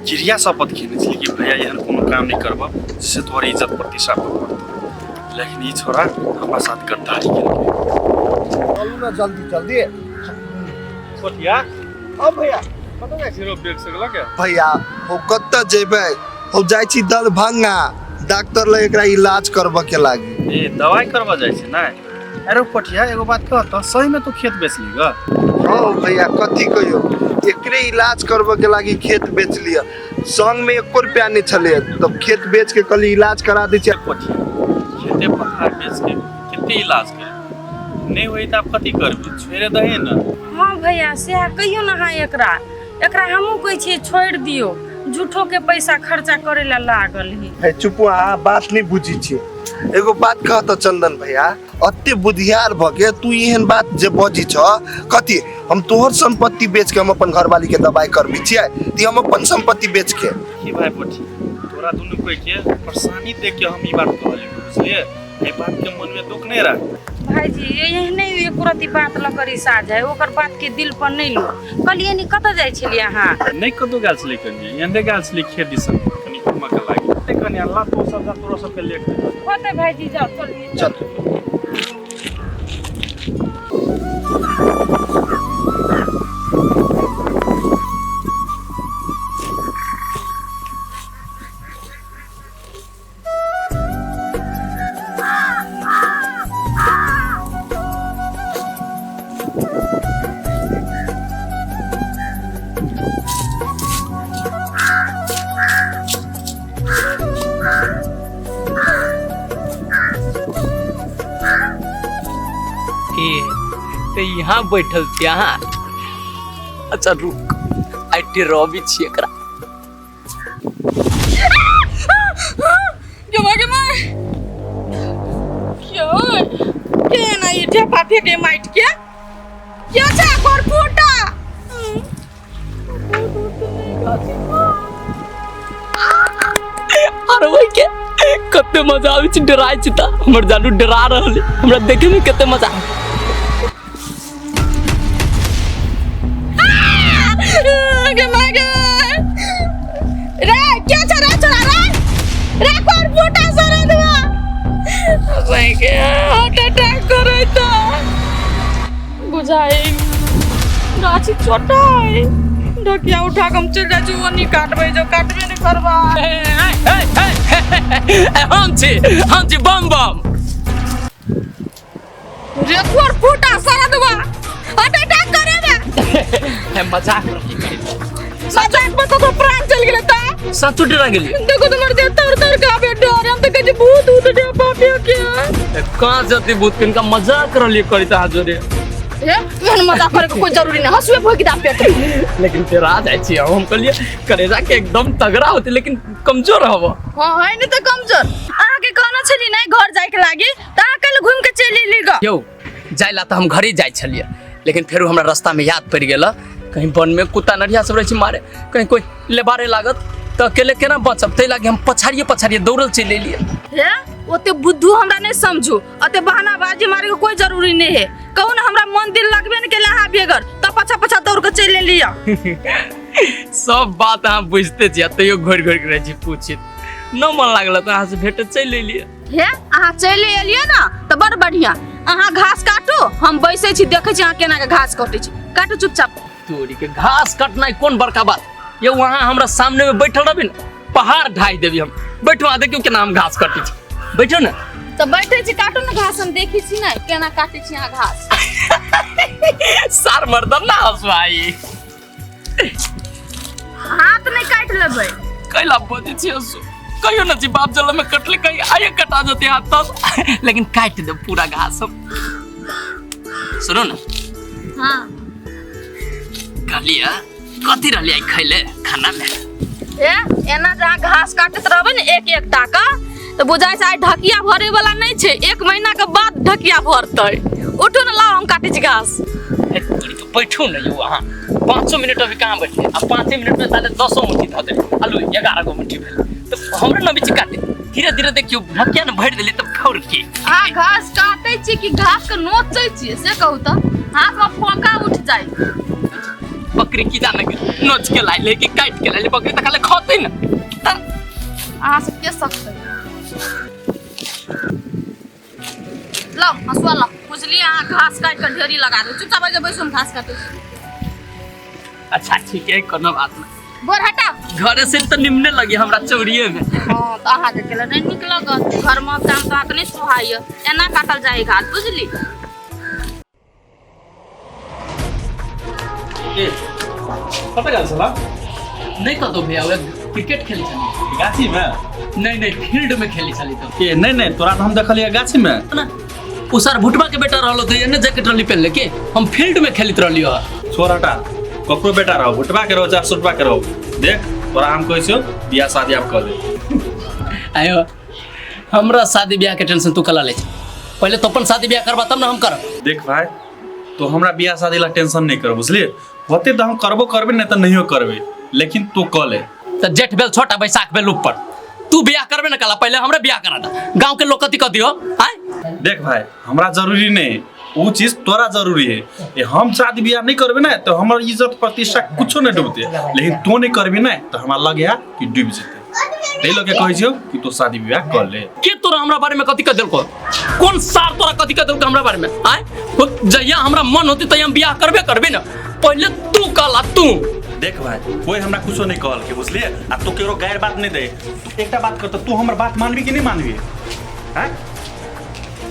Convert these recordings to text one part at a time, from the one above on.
क्रिया शपथ खेने छलियै कि भैया एहन कोनो काम नहि करबह जिससे तोहर इज्जत प्रतिष्ठा पर पड़तौ, लेकिन ई छोरा हमरा साथ गद्दारी केलकै। चलू ना जल्दी जल्दी। छोटिया। हाँ भैया। कतऽ जाइ छी रो बैग से लऽ के? भैया हो कतऽ जेबै, हम जाइ छी दरभंगा डॉक्टर लग एकरा इलाज करबऽ के लागी। ए दवाई करबऽ जाइ छी नै? अरे पटिया एगो बात कह तऽ, सही में तू खेत बेच ली ग? हाँ भैया कथी कहियो, एकरे इलाज करबऽ के लागी खेत बेच लिअ, संग में एको रुपया नहीं छलै तब खेत बेच के कहली इलाज करा दै छियै। पटिया खेते पथार बेच के कते इलाज करबी, नहीं होई तऽ आब कथी करबी, छोड़े दही ने। हाँ भैया सएह कहियो ना, अहाँ एकरा एकरा हमहूँ कहै छियै छोड़ि दियौ, झूठो के पैसा खर्चा करे ला लागल है। हे चुप, अहाँ बात नहीं बुझी छियै। एगो बात कह तऽ चंदन भैया, अते बुधियार भऽ के तू एहन बात जे बजी छ कथी? हम तोहर संपत्ति बेच के हम अपन घरवाली के दवाई करबी छियै ती हम अपन संपत्ति बेच के? की भाई पोठी, तोरा दुनू कोई के परेशानी देख के हम ई बात कहलियै, बुझलियै? एहि बात के मन में दुख नहीं रख। भाईजी एहने एको रति बात लऽ कऽ रिसा जाय, ओकर बात के दिल पर नहीं लो। कहलियै नी कतऽ जाइ छलियै अहाँ? नहीं कतौ गेल छलियै कनिया, एहने गेल छलियै खेत दिसन कनि घूमऽ के लागि। ते कनिया ला तो सब जा, तोरो सबके लेट हेतौ। होतै भाईजी, जाओ चलिए। चल। ए तो यहाँ बैठल छी अहाँ? अच्छा रुक, I रवि छी एकरा। गे माय गे माय, क्यों के ना ये ढेपा फेंके माइट के क्या छा कर फूटा। अरे वही के कते मजा आबै छै, डराइ छै तऽ हमर जानू डरा रहल है, हमरा देखे में कते मजा। गे माय गे रे, क्या छा रे छोरा रे रे कर फूटा सरा देवा भाई के हार्ट अटैक करे त बुझाई गाछी छोटा है, ढकिया उठा के हम चल जाइ छी, ओनी काटबै जो काटबे नहीं करबा। हम छी बम बम। रे तोर फूटा सारा दुआ हार्ट अटैक करे बे। हे मजाक रही करी। मजाक में तो प्राण चल गेलै ता। सचो डरा गेलियै? देखो तुम्हारे देह तर तर कापे डर, हम तो कहै छी भूत ऊत डे पापे के। कहाँ जते भूत, किनका मजाक रहलियै करी ता जोरे। ए एहन मजाक करे के कोई जरूरी नहीं, हंसुए भोगि दा पेट में। लेकिन डरा जाइ छी हम, कहलियै करेजा के एकदम तगड़ा होते लेकिन कमजोर हब। हां है नहीं तो कमजोर। अहाँ के कहना छली नहीं घर जाय के लागी त अहाँ कल घूम के चलि एली ग। यौ जाय ला त हम घरे जाइ छलियै, लेकिन फेरो हमरा रास्ता में याद पड़ि गेल कहीं वन में कुत्ता नढ़िया सब रहै छै मारे, कहीं कोई लेबारे लागत त अकेले केना बचब, ताहि लागी हम पछाड़िए पछाड़िए दौड़ल चलि एलियै। हे ओते बुद्धू हमरा नहीं समझू, ओते बहानाबाजी मारे के कोई जरूरी नहीं है। कहू ना हमरा मन दिल लगबे नहीं केला अहाँ बेगर त पाछा पाछा दौड़ के चलि एलियै। सब बात अहाँ बुझते छियै तैयो घुरि घुरि के रहै छी पूछित, न मन लागल तऽ अहाँ से भेट चलि एलियै। हे अहाँ चलि एलियै ना तऽ बड़ बढ़िया, अहाँ घास काटू हम बैसै छी देखै छी अहाँ केना के घास कटै छी, काटू चुपचाप। तोरी के घास कटनाइ कोन बड़का बात यौ, अहाँ हमरा सामने में बैठल रहबी ने पहाड़ ढाई देबी हम। बैठो अहाँ देखियौ केना हम घास कटै छी, बैठो ने। तऽ बैठै छी काटू ने घास, हम देखै छी ने केना काटै छी अहाँ घास। सार मर्दन ना हंसवाई। हाथ नहीं काट लेबै। कैला बजै छी हंसू, कहियो ना छी बाप जल में कटले कहीं आइए कटा जते हाथ तब, लेकिन काट दे पूरा घास सब। सुनो ना। हाँ। कहलिए कथी रहलिए खैले खाना में? ए एना जहाँ घास काटैत रहबै ने एक एक टाका तऽ बुझाइ छै आइ ढकिया भरे वाला नहीं छै, एक महीना के बाद ढकिया भरतै। उठू ने लाओ हम काटै छी घास। ए, तोरी के बैठू ने यौ अहाँ, 5 मिनट अभी कहाँ बैठले, आ 5 मिनट में साले 10 मुट्ठी धऽ देली, आलू 11 गो मुट्ठी भेल तऽ हमरे न बीच काटे धीरे धीरे देखियौ ढकिया ने भरि देली तऽ फौर के। अहाँ घास काटै छी कि घास के नोचै छी से कहू तऽ हाथ में फोका उठ जाय। बकरी की जाने के नोच के लाइले कि काट के लाइले, बकरी त खाले खतै न। अहाँ सब के सकते लो हंसुआ लो, बुझलिए? अहाँ घास काटि कऽ ढेरी लगा दू, चुपचाप जे बैसू, हम घास काटै छी। अच्छा ठीक है, कोनो बात नहीं। बोर हटाओ। घरे से तो निमने लगी हमरा चौड़िए में। हाँ तऽ अहाँके केला नहि नीक लगत, घरमे काम तऽ अहाँके नहि सोहाइए। एना काटल जाइ घास, बुझली? ए, कतऽ गेल छला? नहीं कतौ भैया, वएह क्रिकेट खेलै छलियै। गाछी में? नहीं नहीं, फील्ड में खेलै छलियै तो। ए नहीं नहीं, तोरा तऽ हम देखलियै गाछी में। ना ओ सर भुटबा के बेटा रहलो तऽ एने जैकेट रहली पहनले के, हम फील्ड में खेलित रहलियो। छोड़ हटा, ककरो बेटा रहो, भुटबा के रहो चाहे सुटबा के रहो, देख तोरा हम कहै छियौ बियाह शादी आब कऽ ले। आयो हमरा शादी ब्याह के टेंशन तू कला ले छै, पहले तो अपन शादी ब्याह करबा तब ना हम करब। देख भाई, तो हमरा बियाह शादी ला टेंशन नहीं कर, बुझलिए? होते तऽ हम करबो करबे, नहीं तऽ नहियो करबे, लेकिन तू कऽ ले। तऽ जेठ भेल छोटा बैसाख भेल ऊपर, तू बियाह करबे ना कला, पहले हमरा बियाह करा दा, गांव के लोग कथी कथी हो आय। देख भाई, हमरा जरूरी नहीं, वो चीज तोरा जरूरी है। ए हम शादी बियाह नहीं करबे ना तो हमर इज्जत प्रतिष्ठा कुछो नहीं डूबते, लेकिन तू नहीं करबी ना तो हमरा लगे है कि डूब जेते। ताहि लऽ के कहै छियौ कि तू शादी बियाह कर ले। के तोरा हमरा बारे में कथी कह देलको? कोन सार तोरा कथी कह देलको हमरा बारे में आय? जहिया हमरा मन होती तहिया हम बियाह करबे करबे ना, पहले तू कहला तू। देख भाई, कोई हमरा कुछो नहीं कहल के, बुझलिए? आ तू केकरो गैर बात नहीं दे। तू एकटा बात कर, तू हमर बात मानबी कि नहीं मानबी? हैं?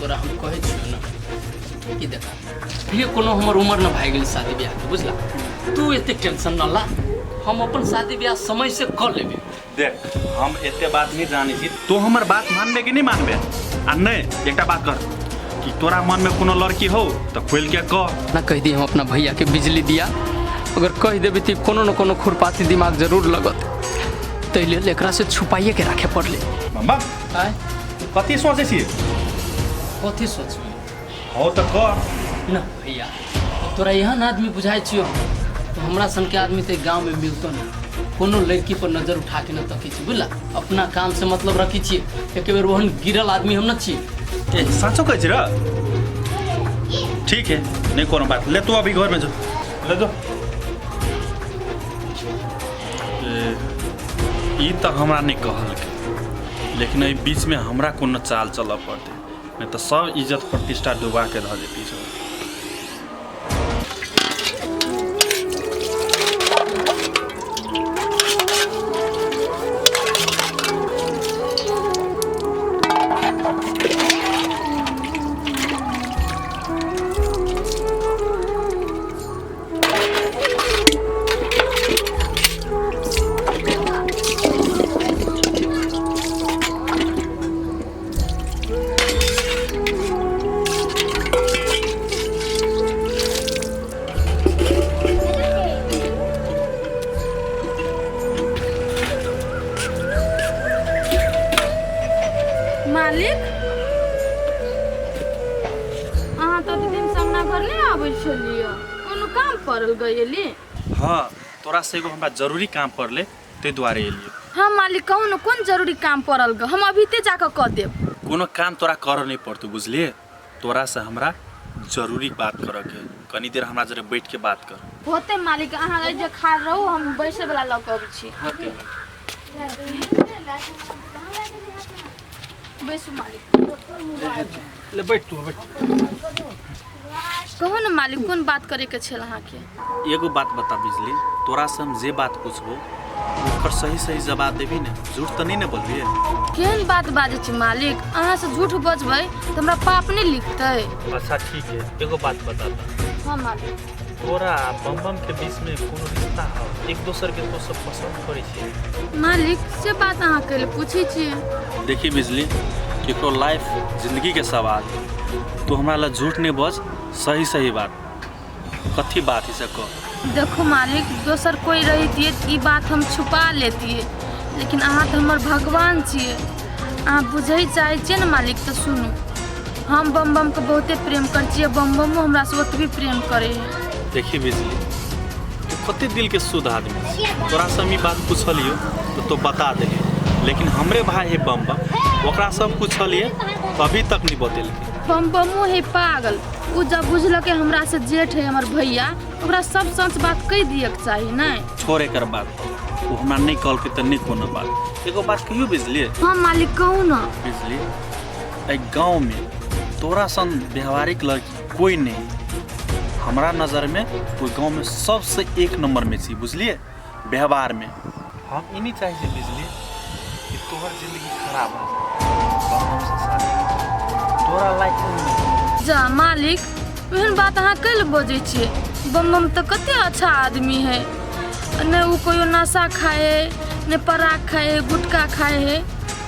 तोरा हम कहै छियौ ना कि देखा ये कोनो हमर उम्र न भए गेल शादी ब्याह के, बुझला? तू एते टेंशन न ला, हम अपन शादी ब्याह समय से कर लेबे। देख हम एते बात नहीं जानै छी, तू हमर बात मानबे कि नहीं मानबे? आ नहीं एकटा बात कर कि तोरा मन में कोनो लड़की हो तो खोल के कह ना। कह दी हम अपना भैया के बिजली दिया, अगर कह देबे त कोनो न कोनो खुरपाती दिमाग जरूर लगत, ताहि लेल एकरा से छुपाइए के राखे पड़ले। मम्मा आय कथी सोचै छी? कथी सोचबे? हो तऽ कह ना भैया, तोरा एहन आदमी बुझाइ छियौ तो हमरा सन के आदमी तऽ गाँव में मिलतो नहीं, कोनो लड़की पर नजर उठा के न तकै छी, बुझला? अपना काम से मतलब रखै छियै, एक बेर ओहन गिरल आदमी हम न छी। ए साँचो कहै छी र? ठीक है, नहीं कोनो बात, ले तू अभी घर में जो, ले जो। ई तऽ हमरा नहीं कहलकै, लेकिन एहि बीच में हमरा कोनो चाल चलऽ पड़तै, नहीं तऽ सब इज्जत प्रतिष्ठा डुबा के धऽ जेतै सब। मालिक, अहाँ तऽ ओते दिन से अंगना घर नहि आबै छलियै, कोनो काम पड़ल गएली? हाँ, तोरा से एगो हमरा जरूरी काम पड़ले ताहि दुआरे एलियै। हाँ मालिक, कहू ने कोन जरूरी काम पड़ल ग, हम अभीते जाकऽ कऽ देब। कोनो काम तोरा करऽ नहीं पड़तौ, बुझलिए? तोरा से हमरा जरूरी बात करऽ के, कनी देर हमरा जरे बैठ के बात कर। होते मालिक, अहाँ जे खा रहू, हम बैसे वाला लऽ कऽ अबै छी। बैसू मालिक। ले बैठ तू, बैठ। कहू ने मालिक, कोन बात करे के छल अहाँके? एगो बात बता बिजली, तोरा से हम जे बात पूछबो ओकर सही सही जवाब देबी ने, झूठ तऽ नहीं ने बोलबी? केहन बात बाजै छी मालिक, अहाँ से झूठ बजबै तऽ हमरा पाप नहि लिखतै। अच्छा ठीक है, एगो बात बता। हाँ मालिक। तोरा बम बम के बीच में कोनो रिश्ता हो, एक दोसर के तो सब पसंद करै छियै? मालिक से बात अहाँ कैले पूछै छियै? देखी बिजली, केकरो लाइफ जिंदगी के सवाल, तू हमरा ला झूठ नहीं बज, सही सही बात कथी बात है से कह। देखो मालिक, दोसर कोई रहितियै तऽ ई बात हम छुपा लेतियै, लेकिन अहाँ तऽ हमर भगवान छियै, अहाँ बुझै चाहै छियै ने मालिक तऽ सुनू, हम बम बम के बहुते प्रेम करै छियै, बम बमो हमरा से ओतबी प्रेम करै है। देखी बिजली, तू कते दिल के शुद्ध आदमी छी, तोरा से हम ई बात पूछलियो तो तू बता देली, लेकिन हमरे भाई है बम बम, ओकरा से हम पूछलिए अभी तक नहीं बतेलकै। बम बमो है पागल, उ जब बुझलकै हमरा से जेठ है हमर भैया, ओकरा सब सच बात कहि दियक चाही नहि। छोड़ एकर बात, ओ हमरा नहि कहलकै तऽ नहि कोनो बात। एगो बात कहियो बिजली? हाँ मालिक कहू ना। बिजली, एहि गाँवमे तोरा सन व्यवहारिक लड़की कोई नहीं, हमरा नजरमे तो गाँवमे सबसे एक नंबरमे छी, बुझलिए व्यवहारमे। हम ई नहीं चाहै छी बिजली कि तोहर जिंदगी खराब हो जाए, बम से शादी तोरा लायक कोई नहीं। जा मालिक, एहन बात अहाँ कैल बजै छियै? बम बम तऽ कते अच्छा आदमी है, नहि ओ कोइयो नशा खाए है, नहि पराग खाए है, गुटखा खाए है,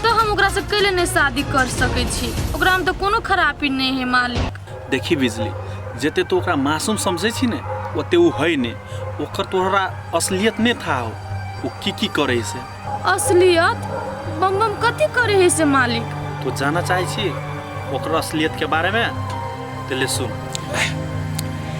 तऽ हम ओकरा से कैले नहि शादी कर सकै छी? ओकरामे तऽ कोनो खराबी नहि है मालिक। देखी बिजली, जते तू ओकरा मासूम समझै छी ने ओते ओ है नहि, ओकर तोहरा असलियत नहि था हो, ओ की की करै से। असलियत? बम बम कथी करे है से मालिक? तू जाना चाहै छी ओकर असलियत के बारे में? तो ले सुन।